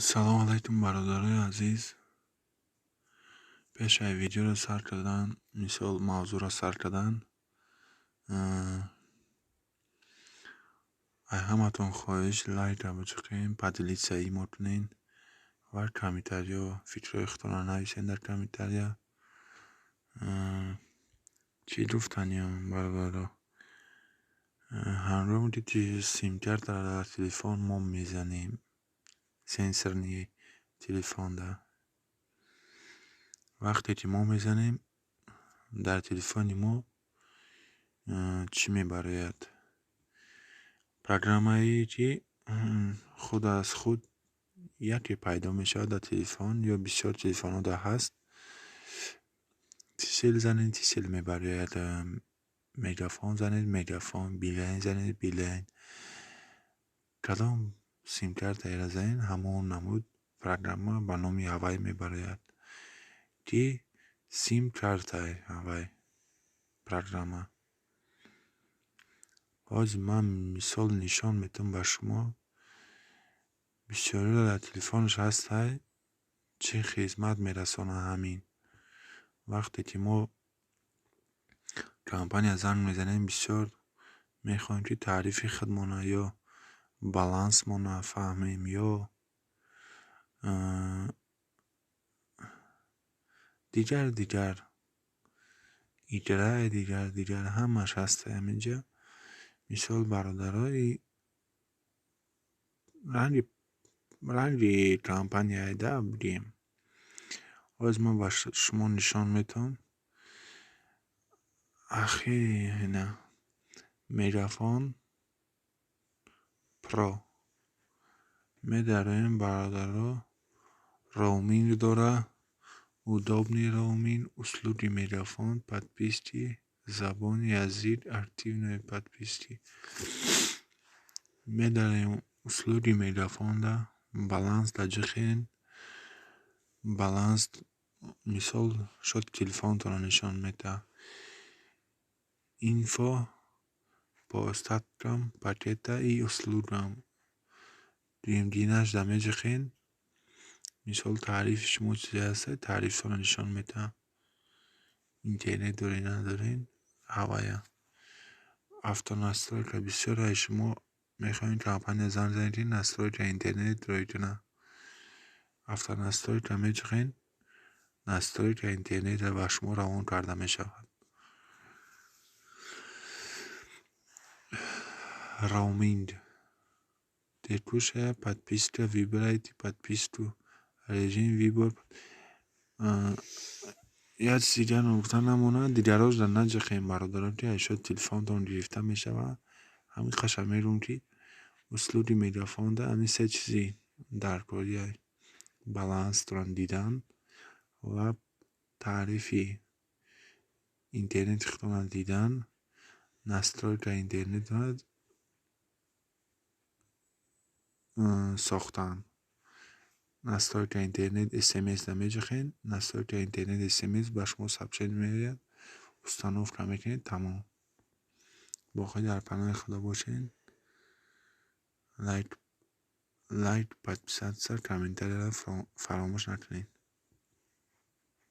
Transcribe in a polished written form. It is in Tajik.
Салом алайкум, бародарои азиз. Пеш аз видеоро сар кардан, мисол, мавзӯъро сар кардан, аз ҳаматон хоҳиш: лайка бичиқен, поделиться имо кунен ва комментариё, фикрҳои худтонро нависен дар комментария. Чӣ гуфтаниям, бародаро? Ҳангоме ки симкартаро дар телефон мо мезанем, сенсорный телефонда, вақте ки мо мезанем, дар телефони мо чӣ мебарояд? Программае, ки худ аз худ яке пайдо мешавад дар телефон ё бисёр телефонҳо дар ҳаст. Тисел занед, Тисел мебарояд, Мегафон занед, Мегафон, Билайн занед, Билайн. Кадом симкартаеро занед, ҳамон намуд программа ба номи ҳавай мебарояд, ки сим-картай ҳавай программа. Ҳозир ман мисол нишон медиҳам ба шумо. Бисёриро дар телефонаш ҳастай, чӣ хизмат мерасонад ҳамин. Вақте ки мо компания занг мезанем, бисёр мехоҳем, ки тарифи худмона ё балансмона фаҳмем ё дигар дигар играи дигар дигар, ҳамаш ҳастай ҳаминҷа. Мисол, бародаро, и ранги компанияе да бигем. Ҳозир ман ба шумо нишон медиҳам. Ахири ина Мегафон Про медароем, бародаро, роуминг дора, удобный роуминг, услуги Мегафон, подписки, забон, язык, активной подписки. Медароем услуги Мегафонда, баланс даҷихен, баланс, мисол, счёти телефонтонро нишон медиҳад. Инфо по остаткам пакета и услугам. Дуюмгинашда меҷихен, мисол, тарифи шумо чизе ҳаста, тарифтонро нишон медиҳад. Интернет доред, надоред, ҳавая. Автонастройка: бисёр аз шумо мехоҳем компания занг занед, ки настройка интернет рой кунад. Автонастройка меҷихен, настройка интернетро ба шумо равон карда мешавад. Роуминг. Текущая подписка, выбирайте подписку. Режим выбор. Як чизи дигар ногуфта намонад, дигарожда наҷихем, бародарон, ки аз счёти телефонтон гирифта мешавад. Ҳамин қаша мегӯм, ки услуги Мегафонда ҳамин се чизи даркория: баланстонро дидан ва тарифи интернети худтонро дидан, настройка интернетро сохтан. Настройка интернет смс-да меҷихен, настройка интернет смс ба шумо сообщение меояд, установка мекунед, тамом. Боқӣ дар паноҳи Худо бошед. Лайк, лайк, подписаться, комментарияро фаромӯш накунед.